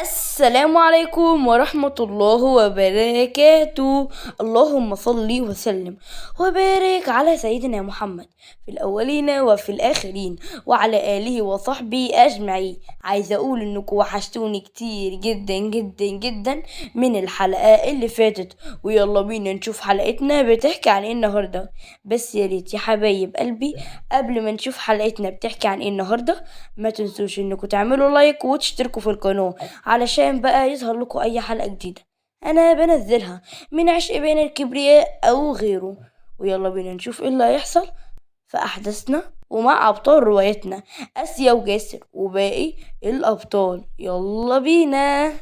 السلام عليكم ورحمة الله وبركاته. اللهم صل وسلم وبارك على سيدنا محمد في الأولين وفي الآخرين وعلى آله وصحبه أجمعين. عايزة أقول إنكم وحشتوني كتير جدا جدا جدا من الحلقة اللي فاتت، ويلا بينا نشوف حلقتنا بتحكي عن إيه النهاردة. بس يا ريت يا حبايب قلبي قبل ما نشوف حلقتنا بتحكي عن إيه النهاردة ما تنسوش إنكم تعملوا like وتشتركوا في القناة علشان بقى يظهر لكم أي حلقة جديدة أنا بنزلها من عشق بين الكبرياء أو غيره. ويلا بينا نشوف إيه اللي هيحصل في أحداثنا ومع أبطال روايتنا آسيا وجاسر وباقي الأبطال. يلا بينا.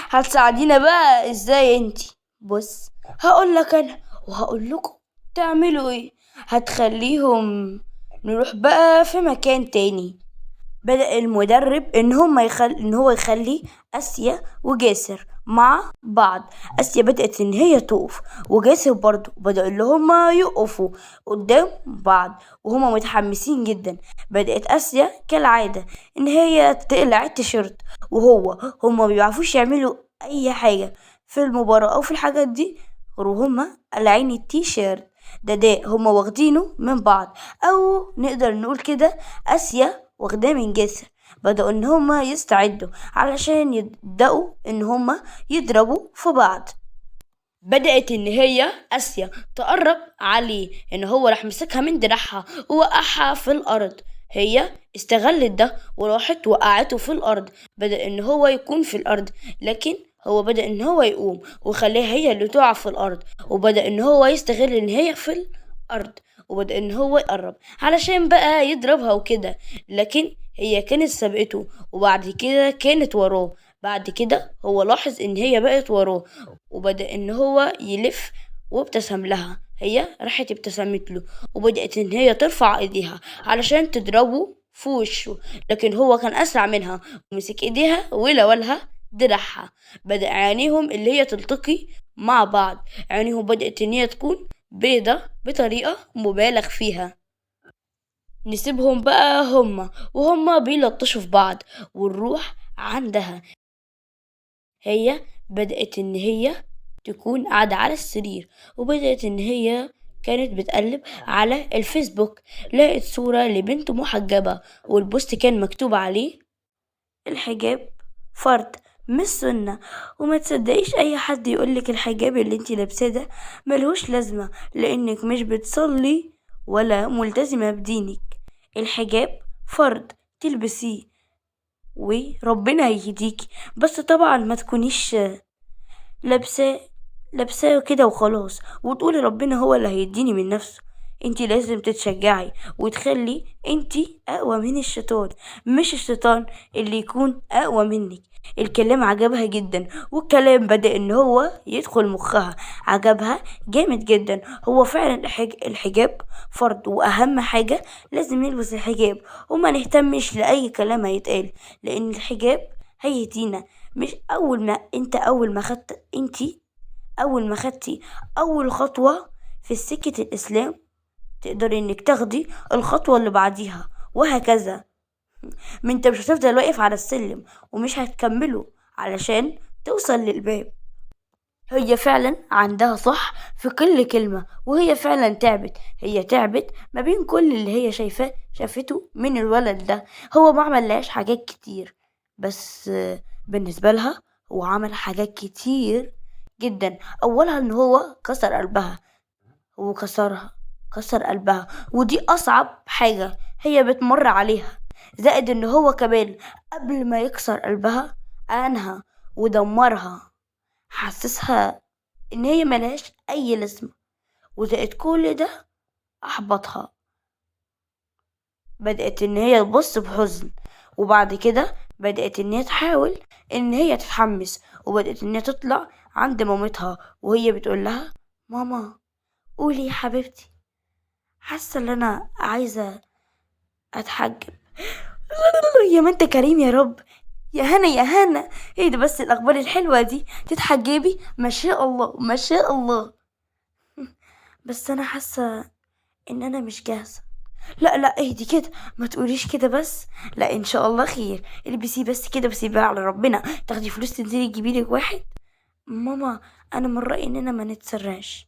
هتساعدينا بقى إزاي انتي؟ بص هقول لك أنا وهقول لكم تعملوا إيه. هتخليهم نروح بقى في مكان تاني. بدأ المدرب إن هو يخلي آسيا وجاسر مع بعض. آسيا بدأت إن هي تقف وجاسر برضو بدأ اللي هما يقفوا قدام بعض وهما متحمسين جدا. بدأت آسيا كالعادة إن هي تقلع التيشيرت، وهو هما مبيعرفوش يعملوا أي حاجة في المباراة أو في الحاجات دي غير وهما قلعين التيشيرت ده هما واخدينه من بعض، أو نقدر نقول كده آسيا واخداه من جاسر. بدأوا إن هما يستعدوا علشان يبدأوا إن هما يضربوا في بعض. بدأت إن هي آسيا تقرب عليه، إن هو راح مسكها من دراعها ووقعها في الأرض. هي استغلت ده وراحت وقعته في الأرض. بدأ إن هو يكون في الأرض، لكن هو بدأ إن هو يقوم وخليها هي اللي تقع في الأرض، وبدأ إن هو يستغل إن هي في الأرض، وبدأ إن هو يقرب علشان بقى يضربها وكده، لكن هي كانت سابقته وبعد كده كانت وراه. بعد كده هو لاحظ إن هي بقت وراه وبدأ إن هو يلف وابتسم لها. هي راحت ابتسمت له وبدأت إن هي ترفع ايديها علشان تضربه في وشه، لكن هو كان أسرع منها ومسك ايديها ولولها دراعها. بدأ عينيهم اللي هي تلتقي مع بعض، عينيهم بدأت إن هي تكون بيضة بطريقة مبالغ فيها. نسيبهم بقى هما وهما بيلطشوا في بعض ونروح عندها. هي بدأت إن هي تكون قاعدة على السرير، وبدأت إن هي كانت بتقلب على الفيسبوك، لقت صورة لبنت محجبة والبوست كان مكتوب عليه الحجاب فرض مش سنة، وما تصدقيش أي حد يقولك الحجاب اللي انتي لابساه ده ملهوش لازمة لأنك مش بتصلي ولا ملتزمة بدينك. الحجاب فرض تلبسيه وربنا هيهديكي، بس طبعا ما تكونيش لابساه كده وخلاص وتقولي ربنا هو اللي هيديني من نفسه. انتي لازم تتشجعي وتخلي انتي اقوى من الشيطان، مش الشيطان اللي يكون اقوى منك. الكلام عجبها جدا والكلام بدأ ان هو يدخل مخها، عجبها جامد جدا. هو فعلا الحجاب فرض، واهم حاجة لازم نلبس الحجاب وما نهتمش لأي كلام هيتقال، لان الحجاب هيهدينا. مش اول ما انت اول ما خدت انتي اول ما خدتي اول خطوة في سكة الاسلام تقدري انك تاخدي الخطوة اللي بعديها وهكذا. ما انت مش هتفضل واقف على السلم ومش هتكمله علشان توصل للباب. هي فعلا عندها صح في كل كلمة، وهي فعلا تعبت. هي تعبت ما بين كل اللي هي شافته من الولد ده. هو ما عملهاش حاجات كتير، بس بالنسبة لها هو عمل حاجات كتير جدا. أولها إن هو كسر قلبها، هو كسر قلبها، ودي أصعب حاجة هي بتمر عليها. زائد إن هو كمان قبل ما يكسر قلبها أنهى ودمرها، حسسها إن هي ملهاش أي لازمة، وزائد كل ده أحبطها. بدأت إن هي تبص بحزن، وبعد كده بدأت إن هي تحاول إن هي تتحمس، وبدأت إن هي تطلع عند مامتها وهي بتقول لها ماما قولي يا حبيبتي، حاسة إن أنا عايزة أتحجب. يا ما انت كريم يا رب، يا هنا يا هنا، ايه ده بس الأخبار الحلوة دي، تتحجبي ما شاء الله ما شاء الله. بس أنا حاسة إن أنا مش جاهزة. لا لا اهدي كده، ما تقوليش كده بس، لا ان شاء الله خير، البسيه بس كده وسيبيها على ربنا، تاخدي فلوس تنزلي تجيبي لك واحد. ماما انا من رأيي اننا ما نتسرعش.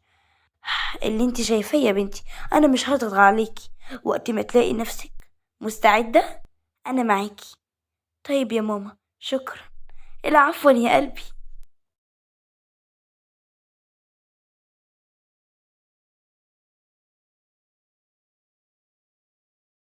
اللي انت شايفاه يا بنتي، انا مش هضغط عليكي، وقت ما تلاقي نفسك مستعدة انا معاكي. طيب يا ماما شكرا. العفو يا قلبي.